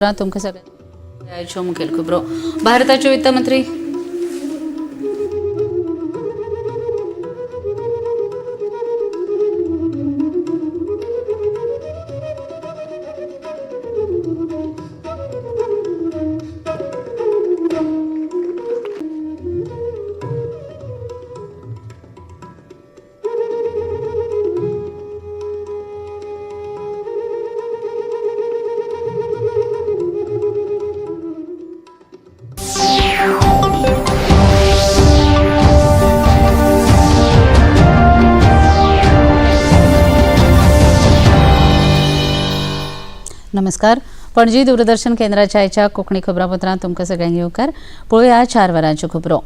तुमकां सगळ्यांच्यो मुखेल खबरो. भारताचे वित्तमंत्री नमस्कार. पणजी दूरदर्शन केंद्राच्या आयच्या कोंकणी खबरापत्रांत तुमकां सगळ्यांक येवकार. पळोवया 4 वरांच्यो खबरो.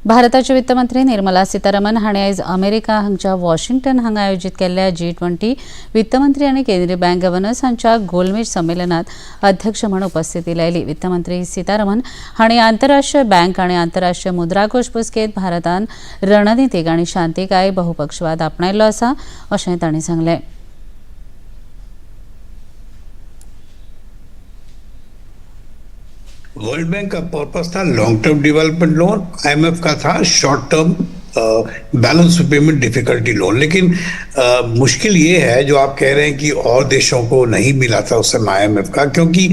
भारताचे वित्तमंत्री निर्मला सीतारामन हांणी आयज अमेरिका हांगच्या वॉशिंग्टन हांगा आयोजीत केल्ल्या G20 वित्तमंत्री आनी केंद्रीय बँक गव्हर्नर्स हांच्या गोलमेज संमेलनात अध्यक्ष म्हूण उपस्थिती लायली. वित्तमंत्री सीतारामन हांणी आंतरराष्ट्रीय बँक आनी आंतरराष्ट्रीय मुद्रा कोश बसकेंत भारतान रणनितीक आनी शांतिकाय बहुपक्षवाद आपणायल्लो आसा अशें तांणी सांगलें. वर्ल्ड बैंक का पर्पस था long term development loan, IMF का था short term balance payment difficulty loan. लेकिन मुश्किल ये है जो आप कह रहे हैं कि और देशों को नहीं मिला था उस समय आईएमएफ का, क्योंकि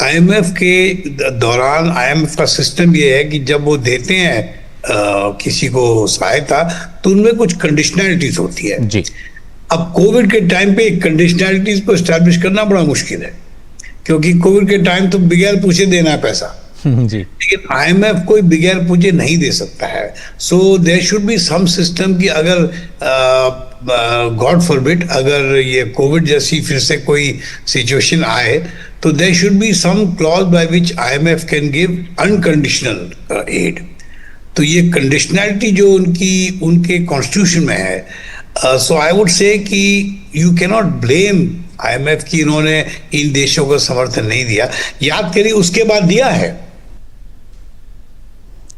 आईएमएफ के दौरान आईएमएफ का सिस्टम ये है कि जब वो देते हैं किसी को सहायता तो उनमें कुछ कंडीशनैलिटीज होती है जी. अब कोविड के टाइम पे कंडीशनैलिटीज को एस्टैब्लिश करना बड़ा मुश्किल है, क्योंकि कोविड के टाइम तो बगैर पूछे देना है पैसा जी. लेकिन आईएमएफ कोई बगैर पूछे नहीं दे सकता है. So there should be some system कि अगर गॉड फॉरबिड अगर ये कोविड जैसी फिर से कोई सिचुएशन आए तो there should be some clause by which IMF can give unconditional aid. तो ये कंडीशनैलिटी जो उनकी उनके कॉन्स्टिट्यूशन में है, सो I would say कि you cannot blame IMF की इन्होंने इन देशों को समर्थन नहीं दिया. याद करिए, उसके बाद दिया है.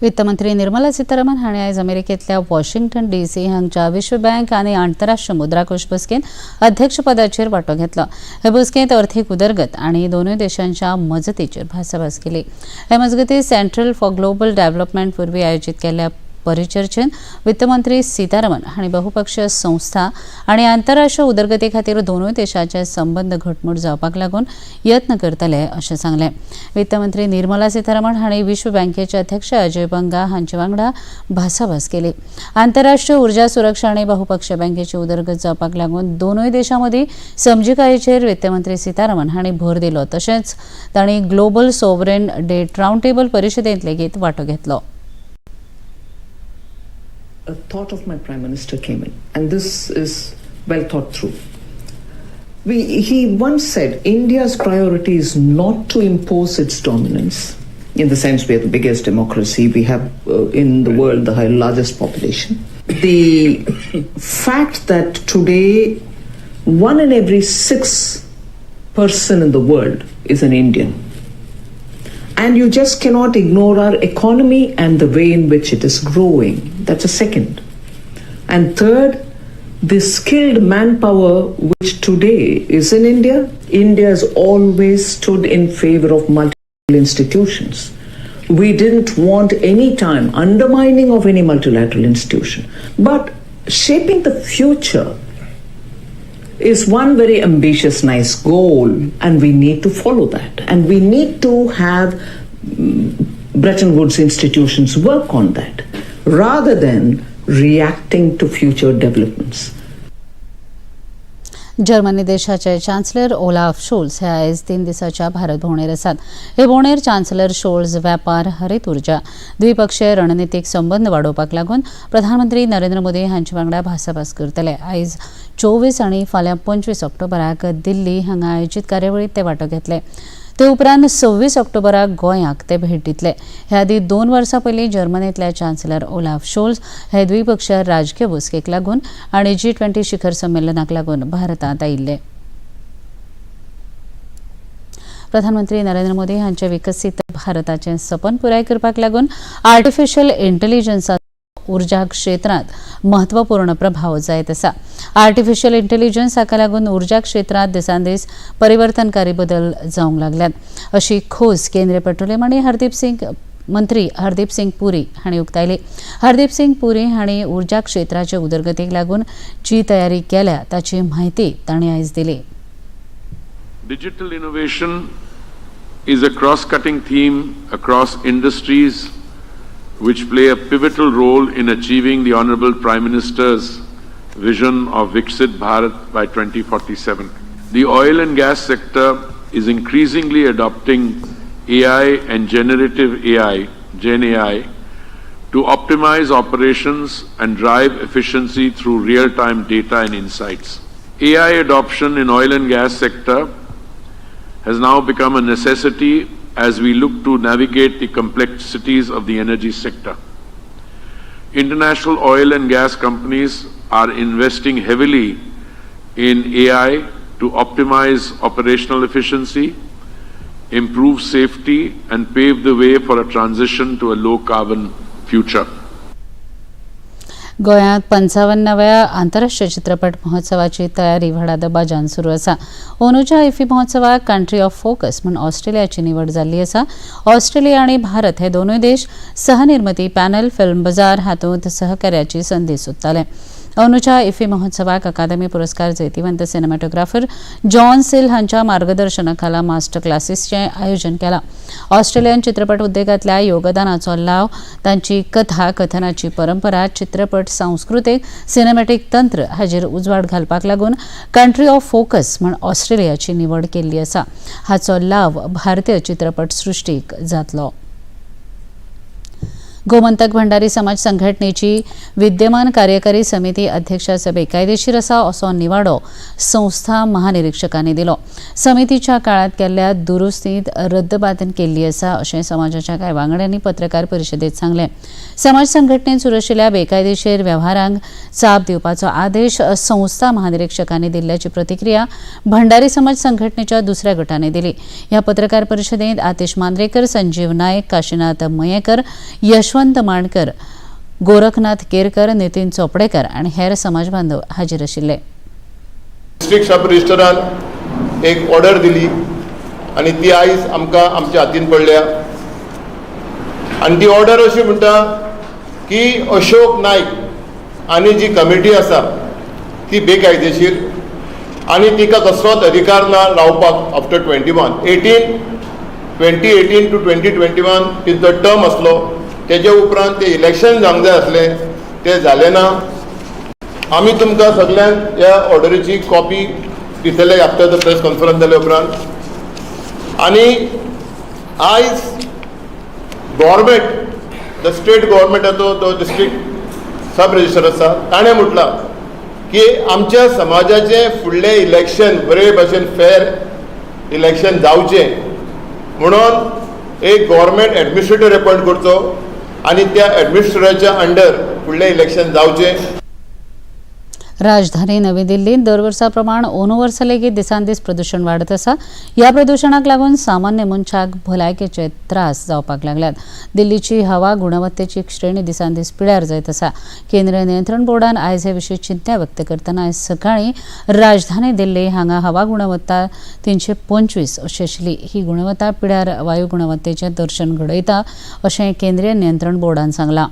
वित्तमंत्री निर्मला सीतारामन हांणी आयज अमेरिकेंतल्या वॉशिंग्टन डीसी हांगच्या विश्व बँक आनी आंतरराष्ट्रीय मुद्रा कोश बसकेंत अध्यक्षपदाचेर वांटो घेतलो. हे बसकेंत अर्थीक उदरगत आनी दोनूय देशांच्या मजतीचेर भासाभास केली. हे मजगतीं, सेंट्रल फॉर ग्लोबल डेव्हलपमेंट वरवीं आयोजीत केल्ल्या परिचर्चेंत वित्तमंत्री सीतारामन हांणी बहुपक्षीय संस्था आनी आंतरराष्ट्रीय उदरगती खातीर दोनूय देशांचे संबंद घटमूट जावपाक लागून यत्न करतले अशें सांगलें. वित्तमंत्री निर्मला सीतारामन हांणी विश्व बँकेचे अध्यक्ष अजय बंगा हांचे वांगडा भासाभास केली. आंतरराष्ट्रीय ऊर्जा सुरक्षा आनी बहुपक्षीय बँकेची उदरगत जावपाक लागून दोनूय देशां मदीं समजिकायेचेर वित्तमंत्री सीतारामन हांणी भर दिलो. तशेंच तांणी global sovereign debt round table परिशदेंत लेगीत वांटो घेतलो. A thought of my prime minister came in, and this is well thought through. He once said India's priority is not to impose its dominance, in the sense we are the biggest democracy, we have in the world the largest population. The fact that today one in every six person in the world is an Indian. And you just cannot ignore our economy and the way in which it is growing. That's a second. And third, the skilled manpower which today is in India, India has always stood in favor of multilateral institutions. We didn't want any time undermining of any multilateral institution. But shaping the future is one very ambitious, nice goal, and we need to follow that. And we need to have Bretton Woods institutions work on that rather than reacting to future developments. Germany देशाचे chancellor Olaf Sholes हे आयज 3 दिसाच्या भारत भोंवडेर आसात. हे भोंवडेर chancellor Sholes व्यापार, हरीत उर्जा, द्विपक्षीय रणनितीक संबंद वाडोवपाक लागून प्रधानमंत्री नरेंद्र मोदी हांचे वांगडा भासाभास करतले. आयज 24 आनी फाल्यां 25 ऑक्टोबराक दिल्ली हांगा आयोजीत कार्यावळींत ते वांटो घेतले. ते उपरांत 26 ऑक्टोबराक गोंयाक ते भेट दितले. हे आदीं 2 वर्सां पयलीं जर्मनींतल्या चान्सलर ओलाफ शोल्स हे द्विपक्षीय राजकीय बसकेक लागून आनी G20 शिखर संमेलनाक लागून भारतांत आयिल्ले. प्रधानमंत्री नरेंद्र मोदी हांचे विकसीत भारताचें सपन पुराय करपाक लागून आर्टिफिशियल इंटेलिजन्साचो ऊर्जा क्षेत्रांत महत्वपूर्ण प्रभाव जायत आसा. आर्टिफिशियल इंटेलिजन्स हाका लागून ऊर्जा क्षेत्रांत दिसान दीस परिवर्तनकारी बदल जावंक लागल्यात अशी खोस केंद्रीय पेट्रोलियम आनी हरदीप सिंग मंत्री हरदीप सिंग पुरी हांणी उक्तायली. हरदीप सिंग पुरी हांणी ऊर्जा क्षेत्राचे उदरगतीक लागून जी तयारी केल्या ताची म्हायती तांणी आयज दिली. Digital innovation is a cross-cutting theme across industries which play a pivotal role in achieving the Honorable Prime Minister's vision of Viksit Bharat by 2047. The oil and gas sector is increasingly adopting AI and generative AI, Gen AI, to optimize operations and drive efficiency through real-time data and insights. AI adoption in oil and gas sector has now become a necessity as we look to navigate the complexities of the energy sector. International oil and gas companies are investing heavily in AI to optimize operational efficiency, improve safety, and pave the way for a transition to a low carbon future. गोंयांत 55व्या आंतरराष्ट्रीय चित्रपट महोत्सवाची तयारी व्हडा दबाज्यान सुरू आसा. अंदूच्या IFFI महोत्सवाक country of focus म्हूण ऑस्ट्रेलियाची निवड जाल्ली आसा. ऑस्ट्रेलिया आनी भारत हे दोनूय देश सहनिर्मिती पॅनल, फिल्म बाजार हातूंत सहकार्याची संदी सोदताले. अंदूच्या इफ्फी महोत्सवाक अकादमी पुरस्कार जैतिवंत सिनेमॅटोग्राफर जॉन सिल हांच्या मार्गदर्शनाखाला मास्टर क्लासीसचें आयोजन केलां. ऑस्ट्रेलियन चित्रपट उद्देगांतल्या योगदानाचो लाव, तांची कथा कथनाची परंपरा, चित्रपट सांस्कृतीक सिनेमॅटीक तंत्र हाजेर उजवाड घालपाक लागून कंट्री ऑफ फोकस म्हूण ऑस्ट्रेलियाची निवड केल्ली आसा. हाचो लाव भारतीय चित्रपट सृश्टीक जातलो. गोमंतक भंडारी समाज संघटनेची विद्यमान कार्यकारी समिती अध्यक्षाचं बेकायदेशीर आसा असो निवाडो संस्था महानिरीक्षकांनी दिलो. समितीच्या काळात केल्ल्या दुरुस्तीत रद्दबातन केल्ली आसा अशें समाजाच्या कांय वांगड्यांनी पत्रकार परिशदेत सांगलें. समाज संघटनेत सुरू आशिल्ल्या बेकायदेशीर वेव्हारांक चाप दिवपाचो आदेश संस्था महानिरीक्षकांनी दिल्ल्याची प्रतिक्रिया भंडारी समाज संघटनेच्या दुसऱ्या गटाने दिली. ह्या पत्रकार परिशदेत आतिश मांद्रेकर, संजीव नायक, काशीनाथ मयेकर, यशवंत मांडकर, गोरखनाथ केरकर, नितीन चोपडेकर आणि हेर समाज बांधव हाजीर आशिल्ले. डिस्ट्रिक्ट सब रजिस्टरान एक ऑर्डर दिली आनी ती आयज आमकां आमच्या हातीन पडल्या आनी ती ऑर्डर अशी म्हणटा की अशोक नायक आनी जी कमिटी आसा ती बेकायदेशीर आनी तिका कसलोच अधिकार ना रावपाक after 21 18 2018 to 2021 तिचो टर्म आसलो. तेजे उपरांत ते इलेक्शन जावंक जाय आसलें, तें जालें ना. आमी तुमकां सगल्यांक ह्या ऑर्डरीची कॉपी दितले आफ्टर the press conference जाल्या उपरांत. आनी आयज गव्हर्मेंट, the state गव्हर्मेंटाचो जो डिस्ट्रिक्ट सब रजिस्टर आसा, ताणें म्हटलां की आमच्या समाजाचें फुडलें इलेक्शन बरे भशेन फेर इलेक्शन जावचें म्हणून एक गव्हर्मेंट एडमिनिस्ट्रेटर अपॉयंट करचो आनी त्या एडमिनिस्ट्रेटराच्या अंडर फुडलें इलेक्शन जावचें. राजधानी नवी दिल्लीत दरवर्सा प्रमाण अंदू वर्सा लेगीत दिसान दीस प्रदूशण वाडत आसा. ह्या प्रदूशणाक लागून सामान्य मनशाक भलायकेचे त्रास जावपाक लागल्यात. दिल्लीची हवा गुणवत्तेची श्रेणी दिसान दीस पिड्यार जायत आसा. केंद्रीय नियंत्रण बोर्डान आयज हे विशीं चिंता व्यक्त करतना आयज सकाळीं राजधानी दिल्ली हांगा हवा गुणवत्ता 325 अशी आशिल्ली. ही गुणवत्ता पिड्यार वायू गुणवत्तेचें दर्शन घडयता अशें केंद्रीय नियंत्रण बोर्डान सांगलां.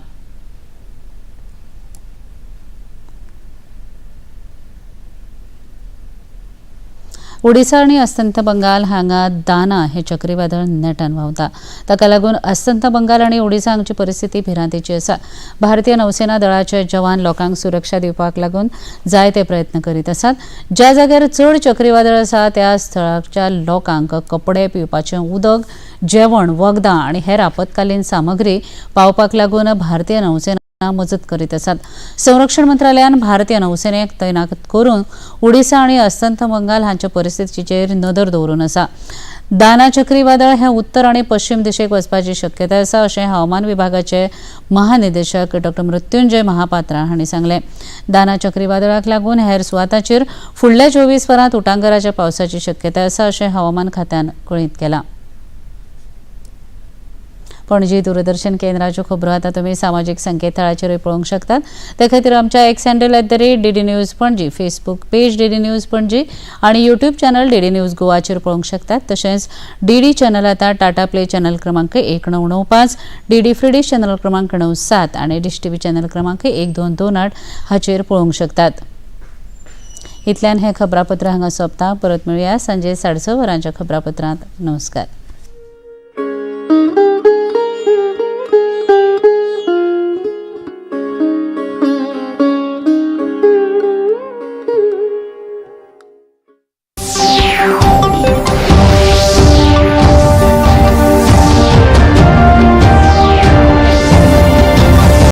ओडिसा आनी अस्तंत बंगाल हांगा दाना हे चक्रीवादळ नेटान व्हांवता. ताका लागून अस्तंत बंगाल आनी ओडिसा हांगची परिस्थिती भिरांतेची आसा. भारतीय नौसेना दळाचे जवान लोकांक सुरक्षा दिवपाक लागून जायते प्रयत्न करीत आसात. ज्या जाग्यार चड चक्रीवादळ आसा त्या स्थळाच्या लोकांक कपडे, पिवपाचें उदक, जेवण, वखदां आनी हेर आपत्कालीन सामग्री पावपाक लागून भारतीय नौसेना मजत करीत आसात. संरक्षण मंत्रालयान भारतीय नौसेनेक तैनात करून ओडिसा आनी अस्तंत बंगाल हांच्या परिस्थितीचेर नदर दवरून आसा. दाना चक्रीवादळ हे उत्तर आनी पश्चिम दिशेक वचपाची शक्यताय आसा अशें हवामान विभागाचे महानिदेशक डॉ मृत्युंजय महापात्रा हांणी सांगलें. दाना चक्रीवादळाक लागून हेर सुवातांचेर फुडल्या 24 वरांत उटांगराच्या पावसाची शक्यताय आसा अशें हवामान खात्यान कळीत केलां. पणजी दूरदर्शन केंद्राच्यो खबरो आतां तुमी सामाजीक संकेतथळाचेरूय पळोवंक शकतात. ते खातीर आमच्या X handle @DD News Panaji, Facebook page DD News Panaji आनी यूट्यूब चॅनल डीडी न्यूज गोवाचेर पळोवंक शकतात. तशेंच डीडी चॅनल आतां टाटा प्ले चॅनल क्रमांक 1995, डीडी फ्री डिश चॅनल क्रमांक 97 आनी डिश टीव्ही चॅनल क्रमांक 1228 हाचेर पळोवंक शकतात. इतल्यान हें खबरापत्र हांगा सोंपता. परत मेळुया सांजे 6:30 वरांच्या खबरापत्रांत. नमस्कार.